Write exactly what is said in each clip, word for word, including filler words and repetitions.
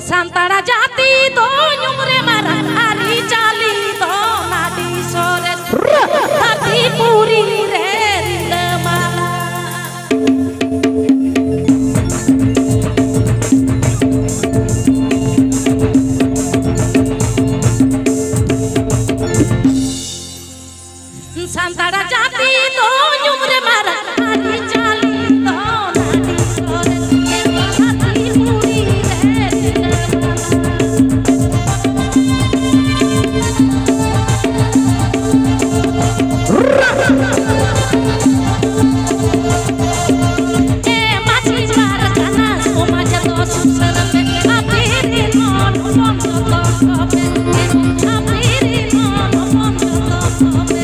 ᱥᱟᱱᱛᱟᱲ ᱡᱟᱹᱛᱤ ᱫᱚ ᱧᱩᱢ ᱨᱮ ᱢᱟᱨᱟᱝ, ᱟᱹᱨᱤᱪᱟᱹᱞᱤ ᱫᱚ ᱟᱹᱰᱤ ᱥᱚᱨᱮᱥ, ᱫᱷᱟᱹᱨᱛᱤ ᱯᱩᱨᱤ ᱨᱮ ᱨᱤᱞᱟᱹᱢᱟᱞᱟ᱾ ᱥᱟᱱᱛᱟᱲ ᱡᱟᱹᱛᱤ ᱫᱚ ᱧᱩᱢ ᱨᱮ ᱢᱟᱨᱟᱝ, ᱟᱹᱨᱤᱪᱟᱹᱞᱤ ᱫᱚ ᱟᱹᱰᱤ ᱥᱚᱨᱮᱥ, ᱫᱷᱟᱹᱨᱛᱤ ᱯᱩᱨᱤ ᱨᱮ ᱨᱤᱞᱟᱹᱢᱟᱞᱟ᱾ ᱮ ᱢᱟᱹᱡᱷᱤ ᱯᱟᱨᱜᱟᱱᱟ ᱥᱚᱢᱟᱡᱽ ᱫᱚ ᱥᱩᱥᱟᱹᱨ ᱯᱮ, ᱟᱯᱮ ᱨᱮᱱ ᱦᱚᱱ ᱦᱚᱯᱚᱱ ᱡᱚᱛᱚ ᱠᱚᱯᱮ, ᱟᱯᱮ ᱨᱮᱱ ᱦᱚᱱ ᱦᱚᱯᱚᱱ ᱡᱚᱛᱚ ᱠᱚᱯᱮ᱾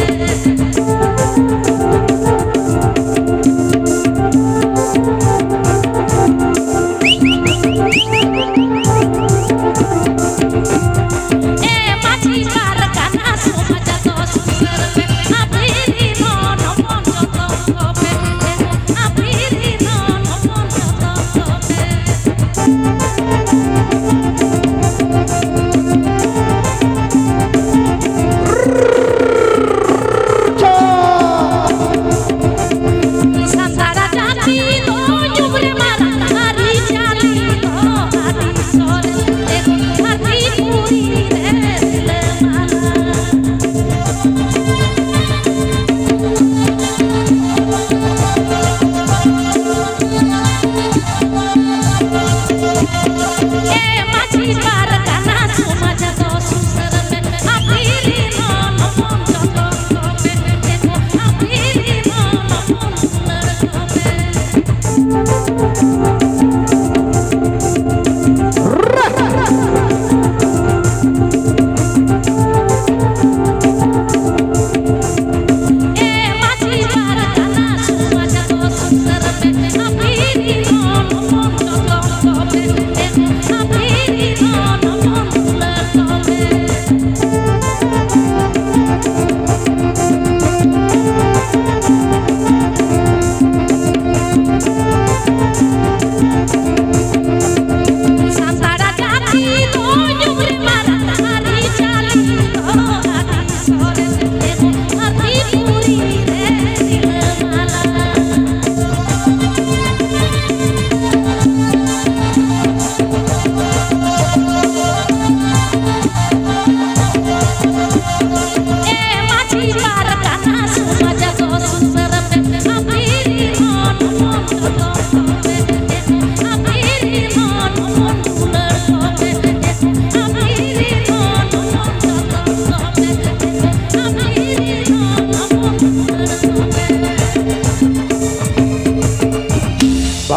ᱮ ᱢᱟᱹᱡᱷᱤ ᱯᱟᱨᱜᱟᱱᱟ ᱥᱚᱢᱟᱡᱽ ᱫᱚ ᱥᱩᱥᱟᱹᱨ ᱯᱮ, ᱟᱯᱮ ᱨᱮᱱ ᱦᱚᱱ ᱦᱚᱯᱚᱱ ᱡᱚᱛᱚ ᱠᱚᱯᱮ, ᱟᱯᱮ ᱨᱮᱱ ᱦᱚᱱ ᱦᱚᱯᱚᱱ ᱡᱚᱛᱚ ᱠᱚᱯᱮ᱾ ᱥᱟᱱᱛᱟᱲ ᱡᱟᱹᱛᱤ ᱫᱚ ᱧᱩᱢ ᱨᱮ ᱢᱟᱨᱟᱝ, ᱟᱹᱨᱤᱪᱟᱹᱞᱤ ᱫᱚ ᱟᱹᱰᱤ ᱥᱚᱨᱮᱥ, ᱫᱷᱟᱹᱨᱛᱤ ᱯᱩᱨᱤ ᱨᱮ ᱨᱤᱞᱟᱹᱢᱟᱞᱟ᱾ ᱮ ᱢᱟᱹᱡᱷᱤ ᱯᱟᱨᱜᱟᱱᱟ ᱥᱚᱢᱟᱡᱽ ᱫᱚ ᱥᱩᱥᱟᱹᱨ ᱯᱮ, ᱟᱯᱮ ᱨᱮᱱ ᱦᱚᱱ ᱦᱚᱯᱚᱱ ᱡᱚᱛᱚ ᱠᱚᱯᱮ, ᱟᱯᱮ ᱨᱮᱱ ᱦᱚᱱ ᱦᱚᱯᱚᱱ ᱫᱩᱞᱟᱹᱲ ᱠᱚᱯᱮ᱾ ᱮ ᱢᱟᱹᱡᱷᱤ ᱯᱟᱨᱜᱟᱱᱟ ᱥᱚᱢᱟᱡᱽ ᱫᱚ ᱥᱩᱥᱟᱹᱨ ᱯᱮ, ᱟᱯᱮ ᱨᱮᱱ ᱦᱚᱱ ᱦᱚᱯᱚᱱ ᱡᱚᱛᱚ ᱠᱚᱯᱮ, ᱟᱯᱮ ᱨᱮᱱ ᱦᱚᱱ ᱦᱚᱯᱚᱱ ᱫᱩᱞᱟᱹᱲ ᱠᱚᱯᱮ᱾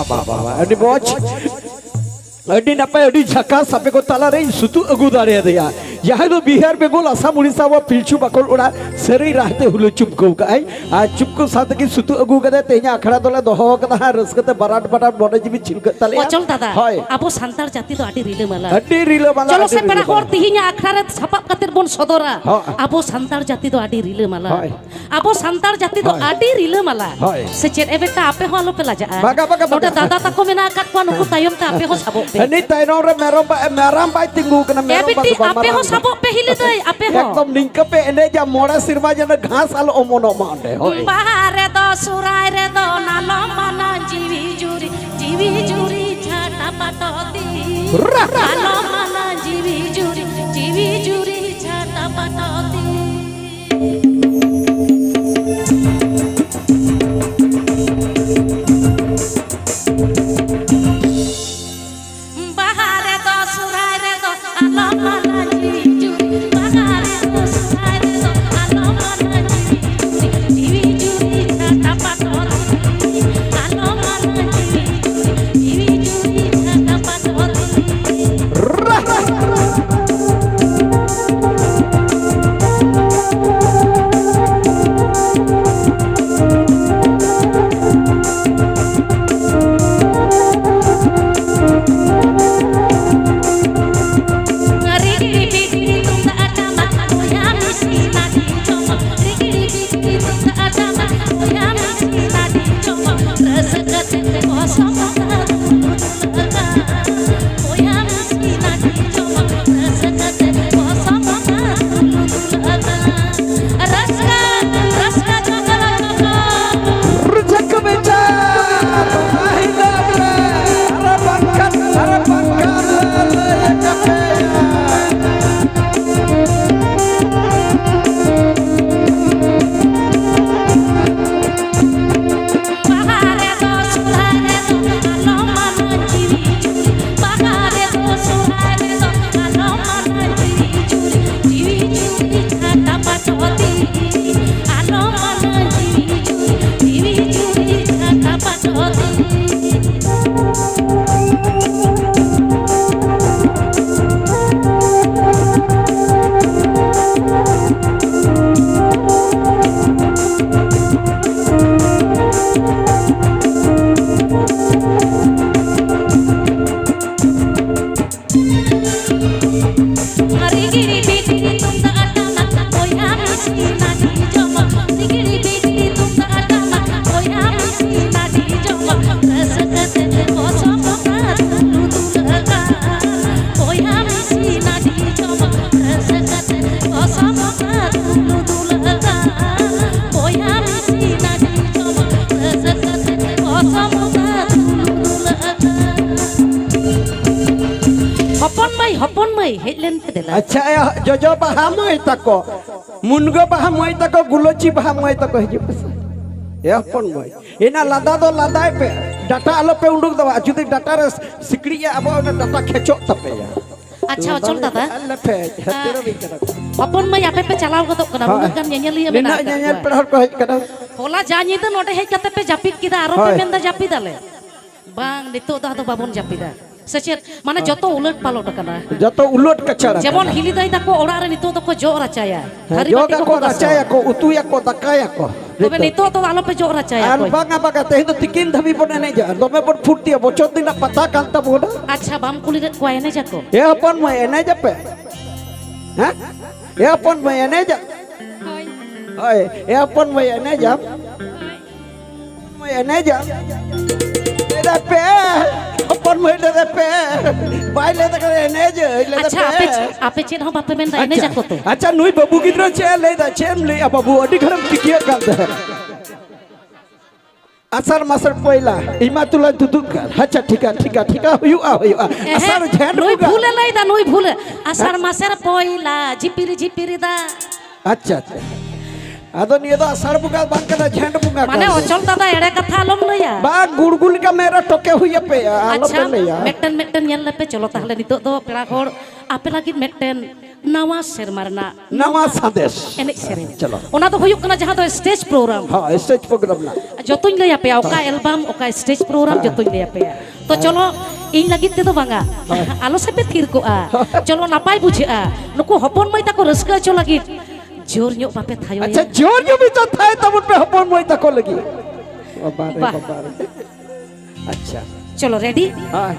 ᱵᱟᱵᱟ, ᱟᱹᱰᱤ ᱢᱚᱡᱽ, ᱟᱹᱰᱤ ᱱᱟᱯᱟᱭ, ᱟᱹᱰᱤ ᱡᱷᱟᱠᱟᱥ᱾ ᱟᱯᱮ ᱠᱚ ᱛᱟᱞᱟᱨᱮᱧ ᱥᱩᱛᱩᱜ ᱟᱹᱜᱩ ᱫᱟᱲᱮᱭᱟᱫᱮᱭᱟ, ᱡᱟᱦᱟᱸᱭ ᱫᱚ ᱵᱤᱦᱟᱨ, ᱵᱮᱝᱜᱚᱞ, ᱟᱥᱟᱢ, ᱩᱲᱤᱥᱥᱟ ᱵᱟ ᱯᱤᱞᱪᱩ ᱵᱟᱠᱚᱞ ᱚᱲᱟᱜ ᱥᱟᱹᱨᱟᱹᱭ ᱨᱟᱦᱛᱮ ᱦᱩᱞᱟᱹ ᱪᱩᱢᱠᱟᱹᱣ ᱠᱟᱜᱼᱟᱭ᱾ ᱟᱨ ᱪᱩᱢᱠᱟᱹᱣ ᱥᱟᱶ ᱛᱮᱜᱮ ᱥᱩᱛᱩᱜ ᱟᱹᱜᱩ ᱠᱟᱫᱟᱭ᱾ ᱛᱮᱦᱮᱧᱟᱜ ᱟᱠᱷᱲᱟ ᱫᱚᱞᱮ ᱫᱚᱦᱚ ᱠᱟᱫᱟ ᱦᱟᱸᱜ ᱨᱟᱹᱥᱠᱟᱹ ᱛᱮ ᱵᱟᱨᱟᱴ ᱵᱟᱨᱟᱴ ᱢᱚᱱᱮ ᱡᱤᱣᱤ ᱪᱷᱤᱞᱠᱟᱹᱜ ᱛᱟᱞᱮᱭᱟ᱾ ᱚᱪᱚᱞ ᱫᱟᱫᱟ, ᱦᱳᱭ᱾ ᱟᱵᱚ ᱥᱟᱱᱛᱟᱲ ᱡᱟᱹᱛᱤ ᱫᱚ ᱟᱹᱰᱤ ᱨᱤᱞᱟᱹᱢᱟᱞᱟ᱾ ᱟᱹᱰᱤ ᱨᱤᱞᱟᱹᱢᱟᱞᱟ, ᱪᱚᱞᱚ ᱟᱹᱰᱤ ᱥᱮ ᱯᱮᱲᱟ ᱨᱤᱞᱟᱹᱢᱟᱞᱟ᱾ ᱦᱚᱲ, ᱛᱤᱦᱤᱧᱟᱜ ᱟᱠᱷᱲᱟ ᱨᱮ ᱥᱟᱯᱟᱵ ᱠᱟᱛᱮ ᱵᱚᱱ ᱥᱚᱫᱚᱨᱟ᱾ ᱦᱚᱸ᱾ ᱟᱵᱚ ᱥᱟᱱᱛᱟᱲ ᱡᱟᱹᱛᱤ ᱫᱚ ᱟᱹᱰᱤ ᱨᱤᱞᱟᱹᱢᱟᱞᱟ᱾ ᱦᱳᱭ᱾ ᱟᱵᱚ ᱥᱟᱱᱛᱟᱲ ᱡᱟᱹᱛᱤ ᱫᱚ ᱦᱳᱭ᱾ ᱟᱹᱰᱤ ᱨᱤᱞᱟᱹᱢᱟᱞᱟ᱾ ᱦᱳᱭ᱾ ᱥᱮ ᱪᱮᱫ? ᱮ ᱵᱮᱴᱟ, ᱟᱯᱮ ᱦᱚᱸ ᱟᱞᱚᱯᱮ ᱞᱟᱡᱟᱜᱼᱟ᱾ ᱵᱟᱝᱟ, ᱵᱟᱝᱟ, ᱱᱚᱰᱮ ᱵᱟᱝᱟ᱾ ᱫᱟᱫᱟ ᱛᱟᱠᱚ ᱢᱮᱱᱟᱜ ᱟᱠᱟᱫ ᱠᱚᱣᱟ, ᱱᱩᱠᱩ ᱛᱟᱭᱚᱢ ᱛᱮ ᱟᱯᱮ ᱦᱚᱸ ᱥᱟᱵᱚᱜ ᱯᱮ᱾ ᱦᱟᱹᱱᱤ ᱛᱟᱭᱱᱚᱢ ᱨᱮ ᱢᱮᱨᱚᱢ ᱵᱟ-, ᱢᱮᱨᱚᱢ ᱵᱟᱭ ᱛᱤᱸᱜᱩ ᱠᱟᱱᱟ, ᱮ ᱢᱮᱨᱚᱢ ᱵᱤᱴᱤ, ᱵᱟᱝ, ᱵᱟᱝ, ᱟᱯᱮ ᱢᱟᱨᱟᱝ ᱦᱚᱸ ᱵᱟᱭ᱾ ᱥᱟᱵᱚᱜ ᱯᱮ ᱦᱤᱞᱤ ᱫᱟᱹᱭ, ᱟᱯᱮ ᱦᱚᱸ᱾ ᱮᱠᱫᱚᱢ ᱱᱤᱝᱠᱟᱹ ᱯᱮ ᱮᱱᱮᱡᱟ, ᱢᱚᱬᱮ ᱥᱮᱨᱢᱟ ᱡᱮᱱᱚ ᱜᱷᱟᱥ ᱟᱞᱚ ᱚᱢᱚᱱᱚᱜ ᱢᱟ ᱚᱸᱰᱮ, ᱦᱳᱭ᱾ ᱵᱟᱦᱟ ᱨᱮᱫᱚ ᱥᱚᱦᱨᱟᱭ ᱨᱮᱫᱚ ᱱᱟᱞᱚ ᱢᱟᱱᱟ ᱡᱤᱣᱤ ᱡᱩᱨᱤ, ᱡᱤᱣᱤ ᱡᱩᱨᱤ ᱪᱷᱟᱴᱟ ᱯᱟᱴᱚ ᱫᱤ᱾ ᱨᱟ! ᱱᱟᱞᱚ ᱢᱟᱱᱟ ᱡᱤᱣᱤ ᱡᱩᱨᱤ, ᱡᱤᱣᱤ ᱡᱩᱨᱤ ᱪᱷᱟᱴᱟ ᱯᱟᱴᱚ ᱫᱤ᱾ ᱵᱟᱦᱟ ᱨᱮᱫᱚ ᱥᱚᱦᱨᱟᱭ ᱨᱮᱫᱚ ᱟᱞᱚ ᱢᱟᱱᱟ ᱡᱤᱣᱤ ᱡᱩᱨᱤ᱾ ᱵᱟᱦᱟ ᱨᱮᱫᱚ ᱥᱚᱦᱨᱟᱭ ᱨᱮᱫᱚ ᱟᱞᱚ ᱢᱟᱱᱟ ᱡᱤᱣᱤ ᱡᱩᱨᱤ᱾ ᱡᱤᱣᱤ ᱡᱩᱨᱤ ᱪᱷᱟᱴᱟ ᱯᱟᱴᱚᱨ ᱫᱤ᱾ ᱟᱞᱚ ᱢᱟᱱᱟ ᱡᱤᱣᱤ ᱡᱩᱨᱤ᱾ ᱡᱤᱣᱤ ᱡᱩᱨᱤ ᱪᱷᱟᱴᱟ ᱯᱟᱴᱚᱨ ᱫᱤ᱾ ᱦᱚᱯᱚᱱ ᱢᱟᱹᱭ, ᱦᱮᱡ ᱞᱮᱱ ᱯᱮ ᱫᱮᱞᱟ᱾ ᱟᱪᱪᱷᱟ, ᱮ ᱡᱚᱡᱚ ᱵᱟᱦᱟ ᱢᱟᱹᱭ ᱛᱟᱠᱚ, ᱢᱩᱱᱜᱟᱹ ᱵᱟᱦᱟ ᱢᱟᱹᱭ ᱛᱟᱠᱚ, ᱜᱩᱞᱟᱹᱪᱤ ᱵᱟᱦᱟ ᱢᱟᱹᱭ ᱛᱟᱠᱚ, ᱦᱤᱡᱩᱜ ᱯᱮᱥᱮ᱾ ᱮ ᱦᱚᱯᱚᱱ ᱢᱟᱹᱭ, ᱮᱱᱟ ᱞᱟᱸᱫᱟ ᱫᱚ ᱞᱟᱸᱫᱟᱭ ᱯᱮ, ᱰᱟᱴᱟ ᱟᱞᱚ ᱯᱮ ᱩᱰᱩᱠ ᱫᱟᱵᱟ᱾ ᱡᱩᱫᱤ ᱰᱟᱴᱟ ᱨᱮ ᱥᱤᱠᱲᱤᱡ ᱮ ᱟᱵᱚᱜᱼᱟ, ᱚᱱᱟ ᱰᱟᱴᱟ ᱠᱷᱮᱪᱚᱜ ᱛᱟᱯᱮᱭᱟ᱾ ᱟᱪᱪᱷᱟ, ᱚᱪᱚᱞ ᱫᱟᱫᱟ᱾ ᱟᱞᱮ ᱯᱮ ᱦᱟᱹᱛᱤ ᱨᱮ ᱢᱤᱫ ᱠᱟᱱᱟ ᱠᱚ᱾ ᱦᱚᱯᱚᱱ ᱢᱟᱹᱭ, ᱟᱯᱮ ᱯᱮ ᱪᱟᱞᱟᱣ ᱜᱚᱫᱚᱜ ᱠᱟᱱᱟ, ᱦᱳᱭ᱾ ᱱᱩᱱᱟᱹᱜ ᱜᱟᱱ ᱧᱮᱧᱮᱞᱤᱭᱟᱹ ᱢᱮᱱᱟᱜ ᱱᱤᱱᱟᱹᱜ ᱟᱠᱟᱫ ᱧᱮᱧᱮᱞ ᱠᱚᱣᱟ᱾ ᱯᱮᱲᱟ ᱦᱚᱲ ᱠᱚ ᱦᱮᱡ ᱠᱟᱱᱟ᱾ ᱦᱚᱞᱟ ᱡᱟ ᱧᱤᱫᱟᱹ ᱱᱚᱰᱮ ᱦᱮᱡ ᱠᱟᱛᱮ ᱯᱮ ᱡᱟᱹᱯᱤᱫ ᱠᱮᱫᱟ, ᱟᱨᱚ ᱯᱮ ᱦᱳᱭ᱾ ᱢᱮᱱᱫᱟ ᱡᱟᱹᱯᱤᱫ ᱟᱞᱮ᱾ ᱵᱟᱝ, ᱱᱤᱛᱚᱜ ᱫᱚ ᱟᱫᱚ ᱵᱟᱵᱚᱱ ᱡᱟᱹᱯᱤᱫᱟ᱾ ᱥᱮ ᱪᱮᱫ? ᱢᱟᱱᱮ ᱦᱳᱭ᱾ ᱡᱚᱛᱚ ᱩᱞᱟᱹᱴ ᱯᱟᱞᱚᱴ ᱟᱠᱟᱱᱟ᱾ ᱡᱚᱛᱚ ᱩᱞᱟᱹᱴ ᱠᱟᱪᱷᱟᱲ ᱡᱮᱢᱚᱱ ᱟᱠᱟᱱᱟ᱾ ᱦᱤᱞᱤ ᱫᱟᱹᱭ ᱛᱟᱠᱚ ᱚᱲᱟᱜ ᱨᱮ ᱱᱤᱛᱚᱜ ᱫᱚᱠᱚ ᱡᱚᱜ ᱨᱟᱪᱟᱭᱟ᱾ ᱦᱮᱸ, ᱛᱷᱟᱹᱨᱤ ᱵᱟᱹᱴᱤ ᱡᱚᱜᱟᱠᱚ, ᱠᱚᱠᱚ ᱜᱟᱥᱟᱣᱟ᱾ ᱨᱟᱪᱟᱭᱟᱠᱚ, ᱩᱛᱩᱭᱟᱠᱚ, ᱫᱟᱠᱟᱭᱟᱠᱚ᱾ ᱛᱚᱵᱮ ᱱᱤᱛᱚᱜ᱾ ᱱᱤᱛᱚᱜ ᱫᱚ ᱟᱞᱚᱯᱮ ᱡᱚᱜ ᱨᱟᱪᱟᱭᱟ ᱟᱨ ᱚᱠᱚᱭ᱾ ᱵᱟᱝᱟ, ᱵᱟᱝᱟ, ᱛᱮᱦᱮᱧ ᱫᱚ ᱛᱤᱠᱤᱱ ᱫᱷᱟᱹᱵᱤᱡ ᱵᱚᱱ ᱮᱱᱮᱡᱟ, ᱫᱚᱢᱮ ᱵᱚᱱ ᱯᱷᱩᱨᱛᱤᱭᱟ, ᱵᱚᱪᱷᱚᱨ ᱫᱤᱱᱟᱜ ᱯᱟᱛᱟ ᱠᱟᱱ ᱛᱟᱵᱚᱱᱟ᱾ ᱟᱪᱪᱷᱟ, ᱵᱟᱢ ᱠᱩᱞᱤ ᱞᱮᱫ ᱠᱚᱣᱟ ᱮᱱᱮᱡᱟᱠᱚ? ᱮ ᱦᱚᱯᱚᱱ ᱢᱟᱹᱭ, ᱮᱱᱮᱡᱟᱯᱮ? ᱦᱮᱸ? ᱮ ᱦᱚᱯᱚᱱ ᱢᱟᱹᱭ, ᱮᱱᱮᱡᱟ? ᱦᱳᱭ᱾ ᱦᱳᱭ, ᱮ ᱦᱚᱯᱚᱱ ᱢᱟᱹᱭ, ᱮᱱᱮᱡᱟᱢ? ᱦᱳᱭ᱾ ᱢᱟᱹᱭ, ᱮᱱᱮᱡᱟᱢ? ᱞᱟᱹᱭ ᱫᱟ ᱯᱮ, ᱦᱚᱯᱚᱱ ᱢᱟᱹᱭ, ᱞᱟᱹᱭ ᱫᱟ ᱯᱮ᱾ ᱵᱟᱭ ᱞᱟᱹᱭ ᱫᱟ ᱠᱟᱱᱟ ᱮᱱᱮᱡᱟᱹᱧ, ᱞᱟᱹᱭ ᱫᱟ ᱟᱪᱪᱷᱟ, ᱯᱮ᱾ ᱟᱯᱮ ᱪᱮ-, ᱟᱯᱮ ᱪᱮᱫ ᱦᱚᱸ ᱵᱟᱯᱮ ᱢᱮᱱᱫᱟ, ᱟᱪᱪᱷᱟ, ᱮᱱᱮᱡᱟᱠᱚ ᱛᱚ? ᱟᱪᱪᱷᱟ, ᱱᱩᱭ ᱵᱟᱹᱵᱩ ᱜᱤᱫᱽᱨᱟᱹ ᱪᱮᱫ ᱮ ᱞᱟᱹᱭ ᱫᱟ? ᱪᱮᱫ ᱮᱢ ᱞᱟᱹᱭᱟ ᱵᱟᱹᱵᱩ? ᱟᱹᱰᱤ ᱜᱷᱟᱹᱲᱤᱡ ᱮᱢ ᱠᱤᱠᱤᱭᱟᱹᱜ ᱠᱟᱱ ᱛᱟᱦᱮᱸᱫ᱾ ᱟᱥᱟᱲ ᱢᱟᱥᱮᱨ ᱯᱚᱭᱞᱟ, ᱤᱧ ᱢᱟ ᱛᱩᱞᱟᱹᱧ ᱛᱩᱫᱩᱜ ᱠᱟᱱ᱾ ᱟᱪᱪᱷᱟ, ᱴᱷᱤᱠᱟ, ᱴᱷᱤᱠᱟ, ᱴᱷᱤᱠᱟ, ᱦᱩᱭᱩᱜᱼᱟ, ᱦᱩᱭᱩᱜᱼᱟ᱾ ᱮᱦᱮᱸ, ᱟᱥᱟᱲ ᱡᱷᱮᱸᱴ ᱱᱩᱭ ᱵᱚᱸᱜᱟ᱾ ᱵᱷᱩᱞᱮ ᱞᱟᱹᱭᱫᱟ, ᱱᱩᱭ ᱵᱷᱩᱞᱮ᱾ ᱟᱥᱟᱲ ᱦᱮᱸ? ᱢᱟᱥᱮᱨ ᱯᱚᱭᱞᱟ, ᱡᱷᱤᱯᱤᱨ ᱡᱷᱤᱯᱤᱨ ᱫᱟᱜ᱾ ᱟᱪᱪᱷᱟ, ᱟᱪᱪᱷᱟ᱾ ᱟᱫᱚ ᱱᱤᱭᱟᱹ ᱫᱚ ᱟᱥᱟᱲ ᱵᱚᱸᱜᱟ ᱵᱟᱝ ᱠᱟᱱᱟ, ᱡᱷᱮᱸᱴ ᱵᱚᱸᱜᱟ ᱢᱟᱱᱮ ᱠᱟᱱᱟ᱾ ᱚᱪᱚᱞ ᱫᱟᱫᱟ, ᱮᱲᱮ ᱠᱟᱛᱷᱟ ᱟᱞᱚᱢ ᱞᱟᱹᱭᱟ᱾ ᱵᱟᱝ, ᱜᱩᱲᱜᱩ ᱞᱮᱠᱟ ᱢᱮᱫ ᱨᱮ ᱴᱚᱠᱮ ᱦᱩᱭ ᱟᱯᱮᱭᱟ, ᱟᱞᱚᱯᱮ ᱟᱪᱪᱷᱟ, ᱞᱟᱹᱭᱟ᱾ ᱢᱤᱫᱴᱮᱱ, ᱢᱤᱫᱴᱮᱱ ᱧᱮᱞ ᱞᱮᱯᱮ᱾ ᱪᱚᱞᱚ ᱛᱟᱦᱞᱮ ᱱᱤᱛᱚᱜ ᱫᱚ ᱯᱮᱲᱟ ᱦᱚᱲ ᱟᱯᱮ ᱞᱟᱹᱜᱤᱫ ᱢᱤᱫᱴᱮᱱ ᱱᱟᱣᱟ ᱥᱮᱨᱢᱟ ᱨᱮᱱᱟᱜ ᱱᱟᱣᱟ ᱥᱟᱸᱫᱮᱥ᱾ ᱮᱱᱮᱡ ᱥᱮᱨᱮᱧ᱾ ᱪᱚᱞᱚ᱾ ᱚᱱᱟ ᱫᱚ ᱦᱩᱭᱩᱜ ᱠᱟᱱᱟ ᱡᱟᱦᱟᱸ ᱫᱚ stage program᱾ ᱦᱳᱭ, stage program ᱨᱮᱱᱟᱜ᱾ ᱡᱚᱛᱚᱧ ᱞᱟᱹᱭ ᱟᱯᱮᱭᱟ, ᱚᱠᱟ ᱦᱳᱭ᱾ album, ᱚᱠᱟ stage program, ᱦᱳᱭ᱾ ᱡᱚᱛᱚᱧ ᱞᱟᱹᱭ ᱟᱯᱮᱭᱟ᱾ ᱛᱚ ᱦᱳᱭ᱾ ᱪᱚᱞᱚ, ᱤᱧ ᱞᱟᱹᱜᱤᱫ ᱛᱮᱫᱚ ᱵᱟᱝᱟ᱾ ᱦᱳᱭ᱾ ᱟᱞᱚ ᱥᱮᱯᱮ ᱛᱷᱤᱨ ᱠᱚᱜᱼᱟ᱾ ᱪᱚᱞᱚ, ᱱᱟᱯᱟᱭ ᱵᱩᱡᱷᱟᱹᱜᱼᱟ᱾ ᱱᱩᱠᱩ ᱦᱚᱯᱚᱱ ᱢᱟᱹᱭ ᱛᱟᱠᱚ ᱨᱟᱹᱥᱠᱟᱹ ᱦᱚᱪᱚ ᱞᱟᱹᱜᱤᱫ ᱡᱳᱨ ᱧᱚᱜ ᱵᱟᱯᱮ ᱛᱷᱟᱭᱚᱭᱟ? ᱟᱪᱪᱷᱟ, ᱡᱳᱨ ᱧᱚᱜ ᱢᱤᱫᱴᱟᱝ ᱛᱷᱟᱭ ᱛᱟᱵᱚᱱ ᱯᱮ ᱦᱚᱯᱚᱱ ᱢᱟᱹᱭ ᱛᱟᱠᱚ ᱞᱟᱹᱜᱤᱫ᱾ ᱵᱟᱵᱟ ᱨᱮ, ᱵᱟᱦ᱾ ᱵᱟᱵᱟ ᱨᱮ᱾ ᱟᱪᱪᱷᱟ᱾ ᱪᱚᱞᱚ, ready? ᱦᱳᱭ᱾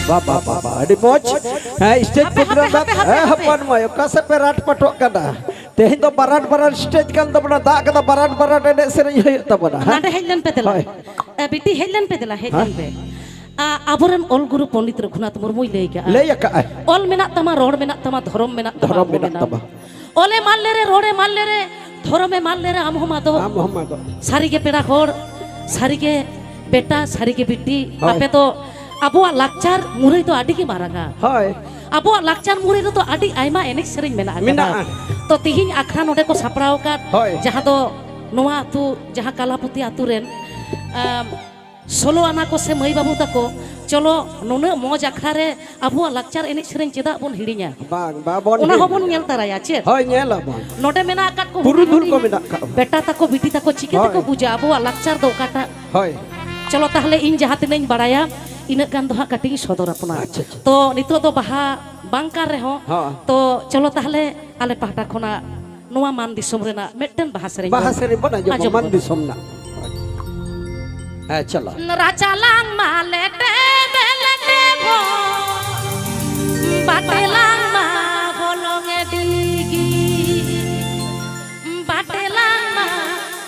ᱵᱟ, ᱵᱟ, ᱵᱟ, ᱵᱟ, ᱟᱹᱰᱤ ᱢᱚᱡᱽ᱾ ᱦᱮᱸ, stage ᱦᱟᱯᱮ, ᱦᱟᱯᱮ, program ᱦᱟᱯᱮ, ᱫᱚ, ᱦᱟᱯᱮ, ᱦᱮᱸ, ᱦᱟᱯᱮ᱾ ᱦᱚᱯᱚᱱ ᱢᱟᱹᱭ, ᱚᱠᱟ ᱥᱮᱫ ᱯᱮ ᱨᱟᱴ ᱯᱟᱴᱚᱜ ᱠᱟᱱᱟ? ᱛᱮᱦᱮᱧ ᱫᱚ ᱵᱟᱨᱟᱴ ᱵᱟᱨᱟᱴ stage ᱠᱟᱱ ᱛᱟᱵᱚᱱᱟ, ᱫᱟᱜ ᱠᱟᱫᱟ, ᱵᱟᱨᱟᱴ ᱵᱟᱨᱟᱴ ᱮᱱᱮᱡ ᱥᱮᱨᱮᱧ ᱦᱩᱭᱩᱜ ᱛᱟᱵᱚᱱᱟ, ᱦᱮᱸ? ᱱᱟᱰᱮ ᱦᱮᱡ ᱞᱮᱱ ᱯᱮ ᱫᱮᱞᱟ᱾ ᱦᱳᱭ᱾ ᱮ, ᱵᱤᱴᱤ, ᱦᱮᱡ ᱞᱮᱱ ᱯᱮ ᱫᱮᱞᱟ, ᱦᱮᱡ ᱦᱳᱭ᱾ ᱞᱮᱱ ᱯᱮ᱾ ᱟ, ᱟᱵᱚᱨᱮᱱ ᱚᱞ ᱜᱩᱨᱩ ᱯᱚᱱᱰᱤᱛ ᱨᱚᱜᱷᱩᱱᱟᱛᱷ ᱢᱩᱨᱢᱩᱭ ᱞᱟᱹᱭ ᱠᱟᱜᱼᱟ, ᱞᱟᱹᱭ ᱟᱠᱟᱜᱼᱟᱭ᱾ ᱚᱞ ᱢᱮᱱᱟᱜ ᱛᱟᱢᱟ, ᱨᱚᱲ ᱢᱮᱱᱟᱜ ᱛᱟᱢᱟ, ᱫᱷᱚᱨᱚᱢ ᱢᱮᱱᱟᱜ ᱛᱟᱢᱟ, ᱫᱷᱚᱨᱚᱢ ᱟᱵᱚ ᱢᱮᱱᱟᱜ ᱢᱮᱱᱟᱜ ᱛᱟᱢᱟ᱾ ᱚᱞᱮ ᱢᱟᱞ ᱞᱮᱨᱮ, ᱨᱚᱲᱮ ᱢᱟᱞ ᱞᱮᱨᱮ, ᱫᱷᱚᱨᱚᱢᱮ ᱢᱟᱞ ᱞᱮᱨᱮ, ᱟᱢ ᱦᱚᱸᱢ ᱟᱫᱚᱜ᱾ ᱟᱢ ᱦᱚᱸᱢ ᱟᱫᱚᱜ᱾ ᱥᱟᱹᱨᱤᱜᱮ ᱯᱮᱲᱟ ᱦᱚᱲ, ᱥᱟᱹᱨᱤᱜᱮ ᱵᱮᱴᱟ, ᱥᱟᱹᱨᱤᱜᱮ ᱵᱤᱴᱤ, ᱦᱳᱭ᱾ ᱟᱯᱮ ᱫᱚ ᱟᱵᱚᱣᱟᱜ ᱞᱟᱠᱪᱟᱨ ᱢᱩᱨᱟᱹᱭ ᱫᱚ ᱟᱹᱰᱤ ᱜᱮ ᱢᱟᱨᱟᱝᱟ᱾ ᱦᱳᱭ᱾ ᱟᱵᱚᱣᱟᱜ ᱞᱟᱠᱪᱟᱨ ᱢᱩᱨᱟᱹᱭ ᱨᱮᱫᱚ ᱟᱹᱰᱤ ᱟᱭᱢᱟ ᱮᱱᱮᱡ ᱥᱮᱨᱮᱧ ᱢᱮᱱᱟᱜ ᱟᱠᱟᱫᱟ᱾ ᱢᱮᱱᱟᱜᱼᱟ᱾ ᱛᱚ, ᱛᱤᱦᱤᱧ ᱟᱠᱷᱲᱟ ᱱᱚᱰᱮ ᱠᱚ ᱥᱟᱯᱲᱟᱣ ᱟᱠᱟᱫ, ᱦᱳᱭ᱾ ᱡᱟᱦᱟᱸ ᱫᱚ ᱱᱚᱣᱟ ᱟᱹᱛᱩ, ᱡᱟᱦᱟᱸ ᱠᱟᱞᱟᱯᱩᱛᱤ ᱟᱹᱛᱩ ᱨᱮᱱ, ᱟᱢ, ᱥᱳᱞᱳ ᱟᱱᱟ ᱠᱚ ᱥᱮ ᱢᱟᱹᱭ ᱵᱟᱹᱵᱩ ᱛᱟᱠᱚ, ᱪᱚᱞᱚ ᱱᱩᱱᱟᱹᱜ ᱢᱚᱡᱽ ᱟᱠᱷᱲᱟ ᱨᱮ ᱟᱵᱚᱣᱟᱜ ᱞᱟᱠᱪᱟᱨ ᱮᱱᱮᱡ ᱥᱮᱨᱮᱧ ᱪᱮᱫᱟᱜ ᱵᱚᱱ ᱦᱤᱲᱤᱧᱟ? ᱵᱟᱝ, ᱵᱟᱵᱚᱱ ᱚᱱᱟ ᱦᱤᱲᱤᱧᱟ᱾ ᱦᱚᱸᱵᱚᱱ ᱧᱮᱞ ᱛᱟᱨᱟᱭᱟ, ᱪᱮᱫ? ᱦᱳᱭ, ᱧᱮᱞ ᱟᱵᱚᱱ᱾ ᱱᱚᱰᱮ ᱢᱮᱱᱟᱜ ᱟᱠᱟᱫ ᱠᱚ ᱯᱩᱨᱩᱫᱷᱩᱞ ᱦᱩᱰᱤᱧ ᱠᱚ ᱦᱩᱰᱤᱧ ᱢᱮᱱᱟᱜ ᱟᱠᱟᱫ ᱠᱚ᱾ ᱵᱮᱴᱟ ᱛᱟᱠᱚ, ᱵᱤᱴᱤ ᱛᱟᱠᱚ ᱪᱤᱠᱟᱹ ᱦᱳᱭ᱾ ᱛᱮᱠᱚ ᱵᱩᱡᱟ ᱟᱵᱚᱣᱟᱜ ᱞᱟᱠᱪᱟᱨ ᱫᱚ ᱚᱠᱟᱴᱟᱜ? ᱦᱳᱭ᱾ ᱪᱚᱞᱚ ᱛᱟᱦᱞᱮ ᱤᱧ ᱡᱟᱦᱟᱸ ᱛᱤᱱᱟᱹᱜ ᱤᱧ ᱵᱟᱲᱟᱭᱟ, ᱤᱱᱟᱹᱜ ᱜᱟᱱ ᱫᱚ ᱦᱟᱸᱜ ᱠᱟᱹᱴᱤᱡ ᱤᱧ ᱥᱚᱫᱚᱨ ᱟᱯᱚᱱᱟ᱾ ᱟᱪᱪᱷᱟ, ᱟᱪᱪᱷᱟ᱾ ᱛᱚ ᱱᱤᱛᱚᱜ ᱫᱚ ᱵᱟᱦᱟ ᱵᱟᱝ ᱠᱟᱱ ᱨᱮᱦᱚᱸ, ᱦᱚᱸ᱾ ᱛᱚ ᱪᱚᱞᱚ ᱛᱟᱦᱞᱮ ᱟᱞᱮ ᱯᱟᱦᱴᱟ ᱠᱷᱚᱱᱟᱜ ᱱᱚᱣᱟ ᱢᱟᱱ ᱫᱤᱥᱚᱢ ᱨᱮᱱᱟᱜ ᱢᱤᱫᱴᱮᱱ ᱵᱟᱦᱟ ᱥᱮᱨᱮᱧ ᱵᱟᱦᱟ ᱵᱚᱱ ᱥᱮᱨᱮᱧ ᱵᱚᱱ ᱟᱸᱡᱚᱢᱟ, ᱟᱸᱡᱚᱢ ᱢᱟᱱ ᱵᱚᱱ᱾ ᱫᱤᱥᱚᱢ ᱨᱮᱱᱟᱜ᱾ ᱦᱮᱸ, ᱪᱚᱞᱚ᱾ ᱨᱟᱪᱟᱞᱟᱝ ᱢᱟ ᱞᱮᱴᱮ ᱵᱮᱞᱮᱴᱮ ᱵᱷᱚ, ᱵᱟᱴᱮᱞᱟᱝ ᱢᱟ ᱦᱚᱞᱚᱝ ᱮ ᱰᱤᱜᱤ, ᱵᱟᱴᱮᱞᱟᱝ ᱢᱟ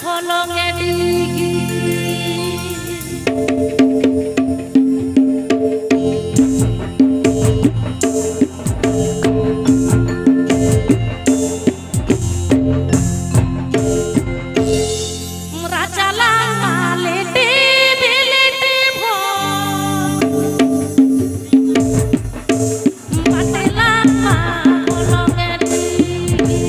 ᱦᱚᱞᱚᱝ ᱮ ᱰᱤᱜᱤ᱾ ᱨᱟᱪᱟᱞᱟᱝ ᱢᱟ ᱞᱮᱴᱮ ᱵᱮᱞᱮᱴᱮ ᱵᱷᱚ, ᱵᱟᱴᱮᱞᱟᱝ ᱢᱟ ᱦᱚᱞᱚᱝ ᱮ ᱰᱤᱜᱤ᱾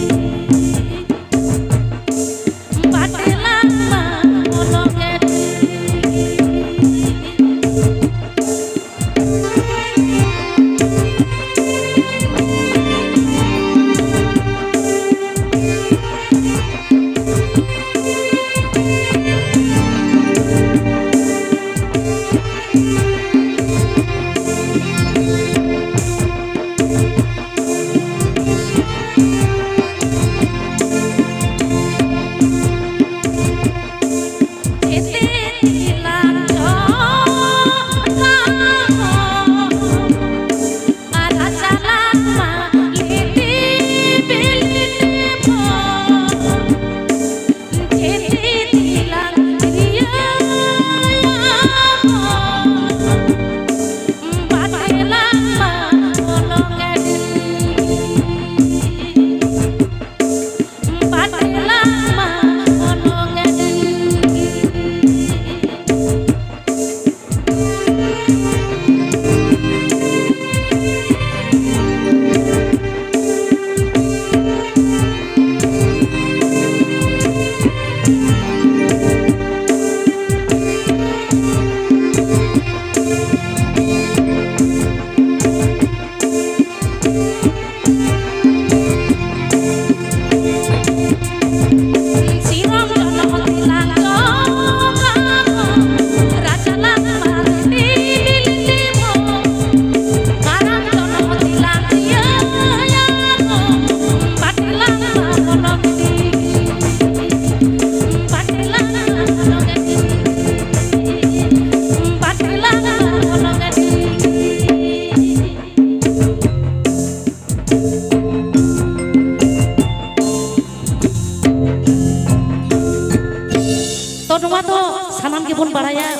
ᱟᱵᱚ ᱫᱚ ᱥᱟᱱᱟᱢ ᱜᱮᱵᱚᱱ ᱵᱟᱲᱟᱭᱟ,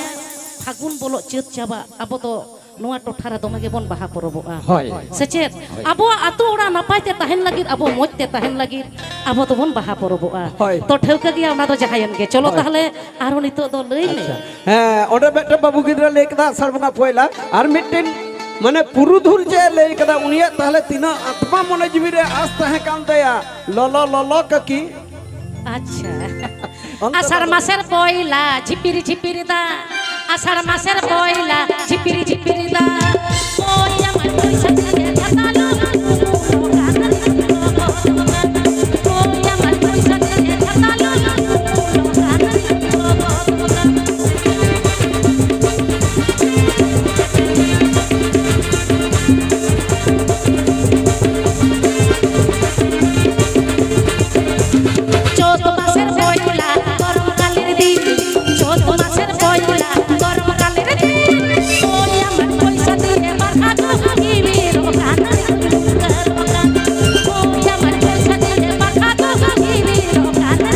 ᱯᱷᱟᱹᱜᱩᱱ ᱵᱚᱞᱚᱜ ᱪᱟᱹᱛ ᱪᱟᱵᱟᱜ, ᱟᱵᱚ ᱫᱚ ᱱᱚᱣᱟ ᱴᱚᱴᱷᱟ ᱨᱮ ᱫᱚᱢᱮ ᱜᱮᱵᱚᱱ ᱵᱟᱦᱟ ᱯᱚᱨᱚᱵᱚᱜᱼᱟ᱾ ᱦᱳᱭ᱾ ᱥᱮ ᱪᱮᱫ? ᱦᱳᱭ᱾ ᱟᱵᱚᱣᱟᱜ ᱟᱹᱛᱩ ᱚᱲᱟᱜ ᱱᱟᱯᱟᱭ ᱛᱮ ᱛᱟᱦᱮᱱ ᱞᱟᱹᱜᱤᱫ, ᱟᱵᱚ ᱢᱚᱡᱽ ᱛᱮ ᱛᱟᱦᱮᱱ ᱞᱟᱹᱜᱤᱫ ᱟᱵᱚ ᱫᱚᱵᱚᱱ ᱵᱟᱦᱟ ᱯᱚᱨᱚᱵᱚᱜᱼᱟ᱾ ᱦᱳᱭ᱾ ᱛᱚ, ᱴᱷᱟᱹᱣᱠᱟᱹ ᱜᱮᱭᱟ, ᱚᱱᱟ ᱫᱚ ᱡᱟᱦᱟᱸᱭᱮᱱ ᱜᱮ᱾ ᱪᱚᱞᱚ ᱦᱳᱭ᱾ ᱛᱟᱦᱞᱮ ᱟᱨᱦᱚᱸ ᱱᱤᱛᱚᱜ ᱫᱚ ᱞᱟᱹᱭ ᱢᱮ᱾ ᱟᱪᱪᱷᱟ᱾ ᱦᱮᱸ, ᱚᱸᱰᱮ ᱢᱤᱫᱴᱮᱱ ᱵᱟᱹᱵᱩ ᱜᱤᱫᱽᱨᱟᱹ ᱞᱟᱹᱭ ᱠᱮᱫᱟ ᱟᱥᱟᱲ ᱵᱚᱸᱜᱟ ᱯᱚᱭᱞᱟ, ᱟᱨ ᱢᱤᱫᱴᱮᱱ ᱢᱟᱱᱮ ᱯᱩᱨᱩᱫᱷᱩᱞ ᱪᱮᱫ ᱮ ᱞᱟᱹᱭ ᱠᱮᱫᱟ, ᱩᱱᱤᱭᱟᱜ ᱛᱟᱦᱞᱮ ᱛᱤᱱᱟᱹᱜ ᱟᱛᱢᱟ ᱢᱚᱱᱮ ᱡᱤᱣᱤ ᱨᱮ ᱟᱥ ᱛᱟᱦᱮᱸ ᱠᱟᱱ ᱛᱟᱭᱟ, ᱞᱚᱞᱚ ᱞᱚᱞᱚ ᱠᱟᱹᱠᱤ᱾ ᱟᱪᱪᱷᱟ᱾ ᱚᱱᱛᱮ ᱟᱥᱟᱲ ᱫᱚ ᱢᱟᱥᱮᱨ ᱯᱚᱭᱞᱟ ᱡᱷᱤᱯᱤᱨ ᱡᱷᱤᱯᱤᱨ ᱫᱟᱜ, ᱟᱥᱟᱲ ᱢᱟᱥᱮᱨ ᱯᱚᱭᱞᱟ ᱡᱷᱤᱯᱤᱨ ᱡᱷᱤᱯᱤᱨ ᱫᱟᱜ᱾ ᱳᱭ ᱟᱢᱟᱨ ᱯᱚᱭᱥᱟ ᱫᱤᱭᱮ ᱪᱷᱟᱛᱟ ᱞᱩᱞᱩ ᱞᱩᱞᱩ ᱠᱟᱱᱟ ᱨᱮ ᱞᱩᱞᱩ᱾ ᱳᱭ ᱟᱢᱟᱨ ᱯᱚᱭᱥᱟ ᱫᱤᱭᱮ ᱪᱷᱟᱛᱟ ᱞᱩᱞᱩ ᱞᱩᱞᱩ ᱠᱟᱱᱟ ᱨᱮ ᱞᱩᱞᱩ᱾ ᱪᱳᱛ ᱢᱟᱥᱮᱨ ᱯᱚᱭᱞᱟ ᱜᱚᱨᱚᱢ ᱠᱟᱞᱤᱨ ᱫᱤᱱ, ᱪᱳᱛ ᱢᱟᱥᱮᱨ ᱯᱚᱭᱞᱟ ᱜᱚᱨᱚᱢ ᱠᱟᱞᱤᱨ ᱫᱤᱱ, ᱳᱭ ᱟᱢᱟᱨ ᱯᱚᱭᱥᱟ ᱫᱤᱭᱮ ᱵᱟᱨᱦᱟ ᱫᱚ ᱤᱵᱤᱨᱚᱜ ᱠᱟᱱᱟ, ᱳᱭ ᱟᱢᱟᱨ ᱯᱚᱭᱥᱟ ᱫᱤᱭᱮ ᱵᱟᱨᱦᱟ ᱫᱚ ᱤᱵᱤᱨᱚᱜ ᱠᱟᱱᱟ᱾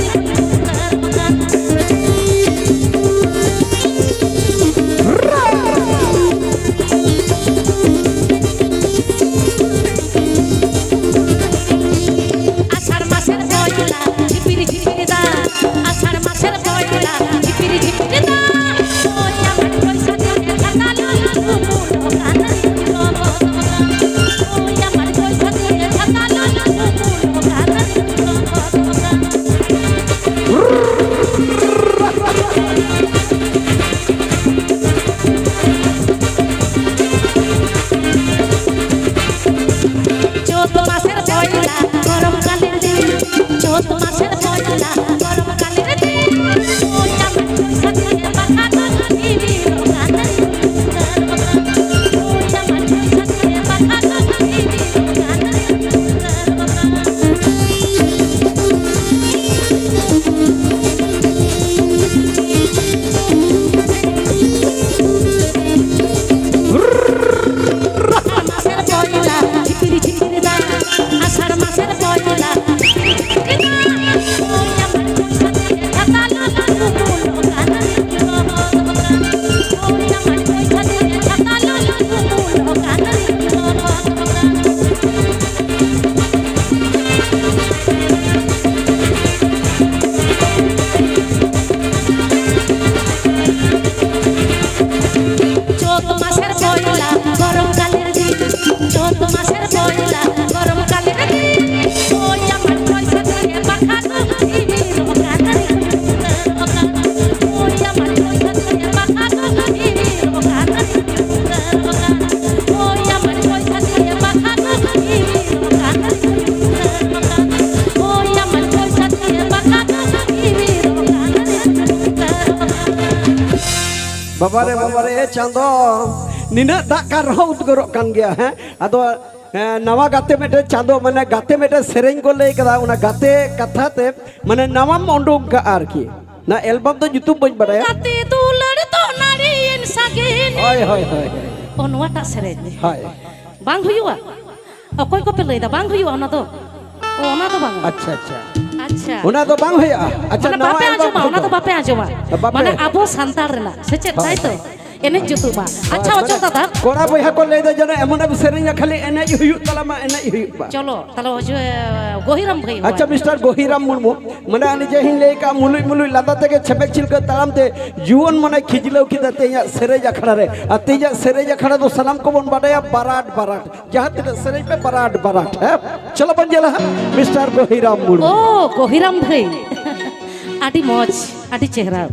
ᱟᱥᱟᱲ ᱢᱟᱥᱮᱨ ᱯᱚᱭᱞᱟ ᱡᱷᱤᱯᱤᱨ ᱡᱷᱤᱯᱤᱨ ᱫᱟᱜ, ᱟᱥᱟᱲ ᱢᱟᱥᱮᱨ ᱯᱚᱭᱞᱟ ᱡᱷᱤᱯᱤᱨ ᱡᱷᱤᱯᱤᱨ ᱫᱟᱜ᱾ ᱳᱭ ᱟᱢᱟᱨ ᱯᱚᱭᱥᱟ ᱫᱤᱭᱮ ᱪᱷᱟᱛᱟ ᱞᱩᱞᱩ ᱞᱩᱞᱩ ᱠᱟᱱᱟ ᱨᱮ ᱞᱩᱞᱩ᱾ ᱳᱭ ᱟᱢᱟᱨ ᱯᱚᱭᱥᱟ ᱫᱤᱭᱮ ᱪᱷᱟᱛᱟ ᱞᱩᱞᱩ ᱞᱩᱞᱩ ᱠᱟᱱᱟ ᱨᱮ ᱞᱩᱞᱩ᱾ ᱪᱳᱛ ᱢᱟᱥᱮᱨ ᱯᱚᱭᱞᱟ ᱜᱚᱨᱚᱢ ᱠᱟᱞᱤᱨ ᱫᱤᱱ, ᱪᱳᱛ ᱢᱟᱥᱮᱨ ᱯᱚᱭᱞᱟ ᱜᱚᱨᱚᱢ ᱠᱟᱞᱤᱨ ᱫᱤᱱ, ᱳᱭ ᱟᱢᱟᱨ ᱯᱚᱭᱥᱟ ᱫᱤᱭᱮ ᱵᱟᱨᱦᱟ ᱫᱚ ᱤᱵᱤᱨᱚᱜ ᱠᱟᱱᱟ ᱨᱮ ᱞᱩᱞᱩ᱾ ᱳᱭ ᱟᱢᱟᱨ ᱯᱚᱭᱥᱟ ᱫᱤᱭᱮ ᱵᱟᱨᱦᱟ ᱫᱚ ᱤᱵᱤᱨᱚᱜ ᱠᱟᱱᱟ ᱨᱮ ᱞᱩᱞᱩ᱾ ᱟᱥᱟᱲ ᱢᱟᱥᱮᱨ ᱯᱚᱭᱞᱟ ᱡᱷᱤᱯᱤᱨ ᱡᱷᱤᱯᱤᱨ ᱫᱟᱜ, ᱟᱥᱟᱲ ᱢᱟᱥᱮᱨ ᱯᱚᱭᱞᱟ ᱡᱷᱤᱯᱤᱨ ᱡᱷᱤᱯᱤᱨ ᱫᱟᱜ᱾ ᱳᱭ ᱟᱢᱟᱨ ᱯᱚᱭᱥᱟ ᱫᱤᱭᱮ ᱪᱷᱟᱛᱟ ᱞᱩᱞᱩ ᱞᱩᱞᱩ᱾ ᱵᱟᱵᱟᱨᱮ, ᱵᱟᱵᱟᱨᱮ, ᱪᱟᱸᱫᱚ, ᱱᱤᱱᱟᱹᱜ ᱫᱟᱜ ᱠᱟᱱ ᱨᱮᱦᱚᱸ ᱩᱫᱽᱜᱟᱹᱨᱚᱜ ᱠᱟᱱ ᱜᱮᱭᱟ, ᱦᱮᱸ? ᱟᱫᱚ, ᱦᱮᱸ, ᱱᱟᱣᱟ ᱜᱟᱛᱮ ᱢᱤᱫᱴᱮᱱ ᱪᱟᱸᱫᱚ, ᱢᱟᱱᱮ, ᱜᱟᱛᱮ ᱢᱤᱫᱴᱮᱱ ᱥᱮᱨᱮᱧ ᱠᱚ ᱞᱟᱹᱭ ᱠᱟᱫᱟ, ᱚᱱᱟ ᱜᱟᱛᱮ ᱠᱟᱛᱷᱟ ᱛᱮ, ᱢᱟᱱᱮ, ᱱᱟᱣᱟᱢ ᱩᱰᱩᱝ ᱠᱟᱜᱼᱟ ᱟᱨᱠᱤ᱾ ᱱᱟ ᱮᱞᱵᱟᱢ ᱫᱚ ᱧᱩᱛᱩᱢ ᱵᱟᱹᱧ ᱵᱟᱲᱟᱭᱟ᱾ ᱜᱟᱛᱮ ᱫᱩᱞᱟᱹᱲ ᱫᱚ ᱱᱟᱹᱲᱤᱭᱮᱱ ᱥᱟᱜᱮᱱ᱾ ᱦᱳᱭ, ᱦᱳᱭ, ᱦᱳᱭ, ᱦᱳᱭ᱾ ᱚ, ᱱᱚᱣᱟᱴᱟᱜ ᱥᱮᱨᱮᱧ᱾ ᱦᱳᱭ᱾ ᱵᱟᱝ ᱦᱩᱭᱩᱜᱼᱟ? ᱚᱠᱚᱭ ᱠᱚᱯᱮ ᱞᱟᱹᱭᱫᱟ ᱵᱟᱝ ᱦᱩᱭᱩᱜᱼᱟ ᱚᱱᱟ ᱫᱚ? ᱚ, ᱚᱱᱟ ᱫᱚ ᱵᱟᱝ᱾ ᱟᱪᱪᱷᱟ, ᱟᱪᱪᱷᱟ᱾ ᱟᱪᱪᱷᱟ᱾ ᱚᱱᱟ ᱫᱚ ᱵᱟᱝ ᱦᱩᱭᱩᱜᱼᱟ? ᱟᱪᱪᱷᱟ, ᱢᱟᱱᱮ ᱱᱟᱣᱟ ᱵᱟᱯᱮ ᱮᱞᱵᱟᱢ ᱟᱸᱡᱚᱢᱟ, ᱠᱷᱚᱱ ᱚᱱᱟ ᱫᱚ ᱫᱚ? ᱵᱟᱯᱮ ᱟᱸᱡᱚᱢᱟ᱾ ᱵᱟᱯᱮ ᱢᱟᱱᱮ ᱟᱸᱡᱚᱢᱟ᱾ ᱟᱵᱚ ᱥᱟᱱᱛᱟᱲ ᱨᱮᱱᱟᱜ, ᱥᱮ ᱪᱮᱫ? ᱦᱳᱭ, ᱛᱟᱭ ᱛᱚ? ᱦᱳᱭ᱾ ᱮᱱᱮᱡ ᱡᱩᱛᱩᱜ ᱢᱟ᱾ ᱟᱪᱪᱷᱟ, ᱦᱳᱭ, ᱚᱪᱚᱞ ᱢᱟᱱᱮ ᱫᱟᱫᱟ᱾ ᱠᱚᱲᱟ ᱵᱚᱭᱦᱟ ᱠᱚ ᱞᱟᱹᱭᱫᱟ, ᱡᱮᱱᱚ ᱮᱢᱚᱱ ᱮᱢ ᱥᱮᱨᱮᱧᱟ, ᱠᱷᱟᱹᱞᱤ ᱮᱱᱮᱡ ᱦᱩᱭᱩᱜ ᱛᱟᱞᱟᱢᱟ, ᱮᱱᱮᱡ ᱦᱩᱭᱩᱜ ᱢᱟ᱾ ᱪᱚᱞᱚ, ᱛᱟᱦᱞᱮ ᱚᱡᱚᱭ, ᱜᱚᱦᱤᱨᱟᱢ ᱵᱷᱟᱹᱭ ᱦᱚᱸ᱾ ᱟᱪᱪᱷᱟ, ᱢᱤᱥᱴᱟᱨ ᱜᱚᱦᱤᱨᱟᱢ ᱢᱩᱨᱢᱩ, ᱢᱟᱱᱮ, ᱟᱹᱞᱤᱧ ᱡᱮ ᱦᱤᱧ ᱞᱟᱹᱭ ᱠᱟᱜᱼᱟ, ᱢᱩᱞᱩᱡ ᱢᱩᱞᱩᱡ ᱞᱟᱸᱫᱟ ᱛᱮᱜᱮ ᱪᱷᱮᱯᱮᱠ ᱪᱷᱤᱞᱠᱟᱹ ᱛᱟᱲᱟᱢ ᱛᱮ ᱡᱩᱣᱟᱹᱱ ᱢᱚᱱᱮ ᱠᱷᱤᱡᱞᱟᱹᱣ ᱠᱮᱫᱟ ᱛᱮᱦᱮᱧᱟᱜ ᱥᱮᱨᱮᱧ ᱟᱠᱷᱲᱟ ᱨᱮ᱾ ᱟᱨ ᱛᱮᱦᱮᱧᱟᱜ ᱥᱮᱨᱮᱧ ᱟᱠᱷᱲᱟ ᱫᱚ ᱥᱟᱱᱟᱢ ᱠᱚᱵᱚᱱ ᱵᱟᱰᱟᱭᱟ, ᱵᱟᱨᱟᱴ, ᱵᱟᱨᱟᱴ᱾ ᱡᱟᱦᱟᱸ ᱛᱤᱱᱟᱹᱜ ᱥᱮᱨᱮᱧ ᱯᱮ, ᱵᱟᱨᱟᱴ, ᱵᱟᱨᱟᱴ, ᱦᱮᱸ? ᱪᱚᱞᱚ ᱵᱚᱱ ᱧᱮᱞᱟ ᱦᱟᱸᱜ, ᱢᱤᱥᱴᱟᱨ ᱜᱚᱦᱤᱨᱟᱢ ᱢᱩᱨᱢᱩ᱾ ᱳ, ᱜᱚᱦᱤᱨᱟᱢ ᱵᱷᱟᱹᱭ᱾ ᱟᱹᱰᱤ ᱢᱚᱡᱽ, ᱟᱹᱰᱤ ᱪᱮᱦᱨᱟ᱾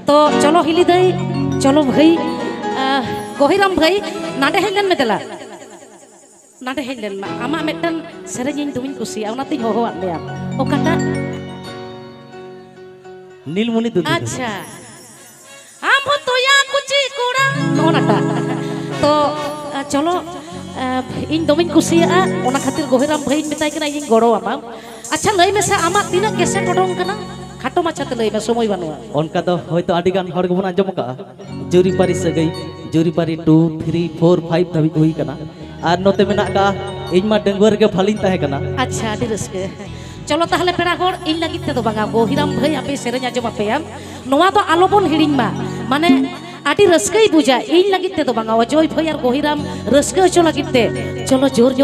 ᱛᱚ, ᱪᱚᱞᱚ ᱦᱤᱞᱤ ᱫᱟᱹᱭ, ᱪᱚᱞᱚ ᱵᱷᱟᱹᱭ, ᱟᱦ, ᱜᱚᱦᱤᱨᱟᱢ ᱵᱷᱟᱹᱭ, ᱱᱟᱰᱮ ᱦᱮᱡ ᱞᱮᱱ ᱢᱮ ᱫᱮᱞᱟ᱾ ᱱᱟᱰᱮ ᱦᱮᱡ ᱞᱮᱱ ᱢᱟ᱾ ᱟᱢᱟᱜ ᱢᱤᱫᱴᱟᱝ ᱥᱮᱨᱮᱧ ᱤᱧ ᱫᱚᱢᱮᱧ ᱠᱩᱥᱤᱭᱟᱜᱼᱟ, ᱚᱱᱟᱛᱤᱧ ᱦᱚᱦᱚᱣᱟᱫ ᱢᱮᱭᱟ᱾ ᱚᱠᱟᱴᱟᱜ? ᱱᱤᱞᱢᱩᱱᱤ ᱫᱩᱫᱩ᱾ ᱟᱪᱪᱷᱟ᱾ ᱟᱢ ᱦᱚᱸ ᱛᱚᱭᱟ ᱠᱩᱪᱤ ᱠᱚᱲᱟ, ᱱᱚᱜᱼᱚ ᱱᱟᱴᱟᱜ᱾ ᱛᱚ, ᱟ, ᱪᱚᱞᱚ, ᱟ, ᱤᱧ ᱫᱚᱢᱮᱧ ᱠᱩᱥᱤᱭᱟᱜᱼᱟ, ᱚᱱᱟ ᱠᱷᱟᱹᱛᱤᱨ ᱜᱚᱦᱤᱨᱟᱢ ᱵᱷᱟᱹᱭᱤᱧ ᱢᱮᱛᱟᱭ ᱠᱟᱱᱟ, ᱤᱧᱤᱧ ᱜᱚᱲᱚ ᱟᱢᱟ᱾ ᱟᱪᱪᱷᱟ, ᱞᱟᱹᱭ ᱢᱮᱥᱮ, ᱟᱢᱟᱜ ᱛᱤᱱᱟᱹᱜ ᱠᱮᱥᱮᱴ ᱚᱰᱚᱝ ᱠᱟᱱᱟ? ᱠᱷᱟᱴᱚ ᱢᱟᱪᱷᱟᱛᱮ ᱞᱟᱹᱭ ᱢᱮ, ᱥᱚᱢᱚᱭ ᱵᱟᱹᱱᱩᱜᱼᱟ᱾ ᱚᱱᱠᱟ ᱫᱚ ᱦᱚᱭᱛᱳ ᱟᱹᱰᱤ ᱜᱟᱱ ᱦᱚᱲ ᱜᱮᱵᱚᱱ ᱟᱸᱡᱚᱢ ᱟᱠᱟᱜᱼᱟ, ᱡᱩᱨᱤᱯᱟᱹᱨᱤ ᱥᱟᱹᱜᱟᱹᱭ, ᱡᱩᱨᱤᱯᱟᱹᱨᱤ two, three, four, five ᱫᱷᱟᱹᱵᱤᱡ ᱦᱩᱭ ᱠᱟᱱᱟ᱾ ᱟᱨ ᱱᱚᱛᱮ ᱢᱮᱱᱟᱜ ᱟᱠᱟᱜᱼᱟ, ᱤᱧ ᱢᱟ ᱰᱟᱺᱜᱩᱣᱟᱹ ᱨᱮᱜᱮ ᱵᱷᱟᱹᱞᱤᱧ ᱛᱟᱦᱮᱸ ᱠᱟᱱᱟ᱾ ᱟᱪᱪᱷᱟ, ᱟᱹᱰᱤ ᱨᱟᱹᱥᱠᱟᱹ᱾ ᱪᱚᱞᱚ ᱛᱟᱦᱞᱮ ᱯᱮᱲᱟ ᱦᱚᱲ, ᱤᱧ ᱞᱟᱹᱜᱤᱫ ᱛᱮᱫᱚ ᱵᱟᱝᱟ, ᱜᱚᱦᱤᱨᱟᱢ ᱵᱷᱟᱹᱭ ᱟᱯᱮ ᱥᱮᱨᱮᱧ ᱟᱸᱡᱚᱢ ᱟᱯᱮᱭᱟ, ᱱᱚᱣᱟ ᱫᱚ ᱟᱞᱚᱵᱚᱱ ᱦᱤᱲᱤᱧ ᱢᱟ᱾ ᱢᱟᱱᱮ, ᱟᱹᱰᱤ ᱨᱟᱹᱥᱠᱟᱹᱭ ᱵᱩᱡᱟ, ᱤᱧ ᱞᱟᱹᱜᱤᱫ ᱛᱮᱫᱚ ᱵᱟᱝᱟ, ᱚᱡᱚᱭ ᱵᱷᱟᱹᱭ ᱟᱨ ᱜᱚᱦᱤᱨᱟᱢ ᱨᱟᱹᱥᱠᱟᱹ ᱦᱚᱪᱚ ᱞᱟᱹᱜᱤᱫ ᱛᱮ᱾ ᱪᱚᱞᱚ ᱡᱳᱨ ᱧᱚᱜ